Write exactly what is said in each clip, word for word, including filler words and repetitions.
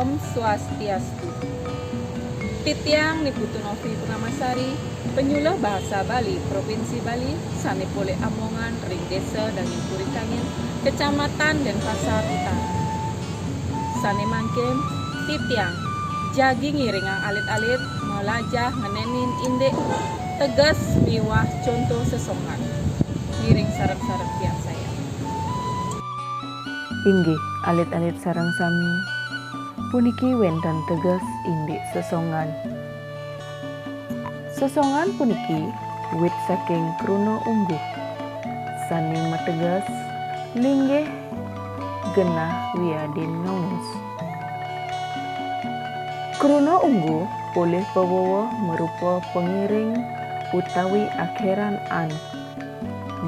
Om Swastiastu. Titiang Ni Putu Novi Purnamasari, penyuluh bahasa Bali Provinsi Bali, sane polih amongan ring Desa Dangin Puri Kangin, Kecamatan Denpasar Utara. Sane mangkin, titiang jagi ngiringang alit-alit malajah ngenenin indik teges miwah conto sesongan. Ngiring sareng-sareng piarsayang. Inggih, alit-alit sareng sami, puniki wenten teges indik sesongan. Sesongan puniki wit saking kruna ungguh, sane mateges linggih, genah wiadin nongus. Kruna ungguh polih pawewa marupa pangiring utawi akheran an.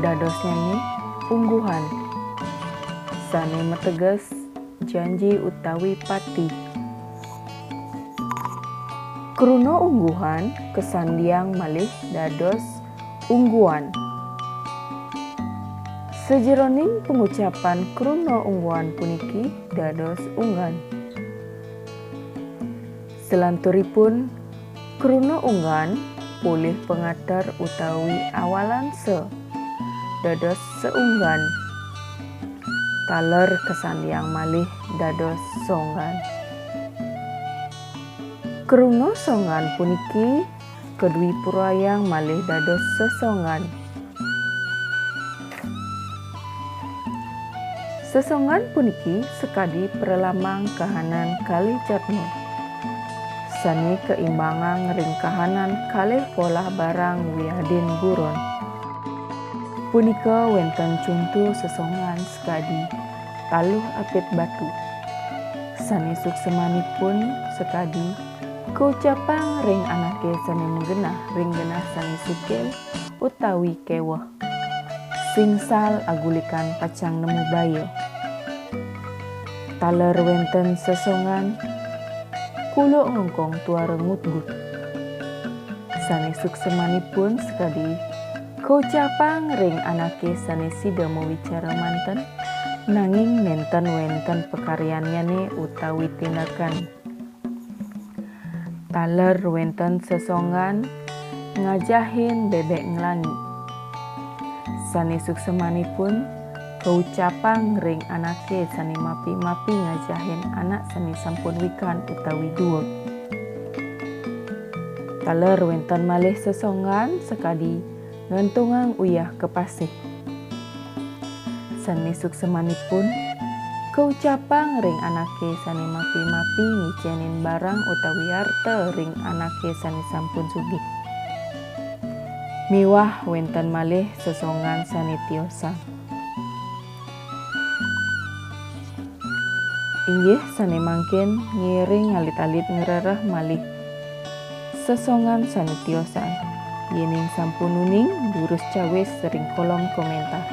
Dadosnyane ungguhan, sane mateges janji utawi pati. Kruna ungguhan kasandiang malih dados ungguan. Sajeroning pangucapan kruna ungguhan puniki dados unggan. Salanturipun, kruna unggan polih pangater utawi awalan sa, dados saunggan. Taler kasandiang malih dados songgan. Kruna songgan puniki kadwipurayang malih dados sesonggan. Sesonggan puniki sakadi pralambang kahanan kalih jatma, sane kaimbangang ring kahanan kalih polah barang wiadin buron. Punika wenten conto sesonggan sakadi taluh apit batu. Sane suksmanipun sakadi kaucapang ring anake sane magenah ring genah sane sugih utawi keweh. Singsal agulikan pacang nemu baya. Taler wenten sesonggan kuluk ngongkong tuara ngutgut. Sane suksmanipun sakadi kaucapang ring anake sane sida mawicara manten, nanging nenten wenten pakaryannyane utawi tindakan. Taler wenten sesonggan ngajahin bebek nglangi. Sane suksmanipun kaucapang ring anake sane mapi-mapi ngajahin anak sane sampun wikan utawi dueg. Taler wenten malih sesonggan sakadi ngentungang uyah ka pasih. Sane suksmanipun kaucapang ring anake sane mapi-mapi ngicenin barang utawi arta ring anake sane sampun sugih. Miwah wenten malih sesonggan sane tiosan. Inggih sane mangkin ngiring alit-alit ngrereh malih sesonggan sane tiosan. Yening sampun uning, durus cawis ring kolom komentar.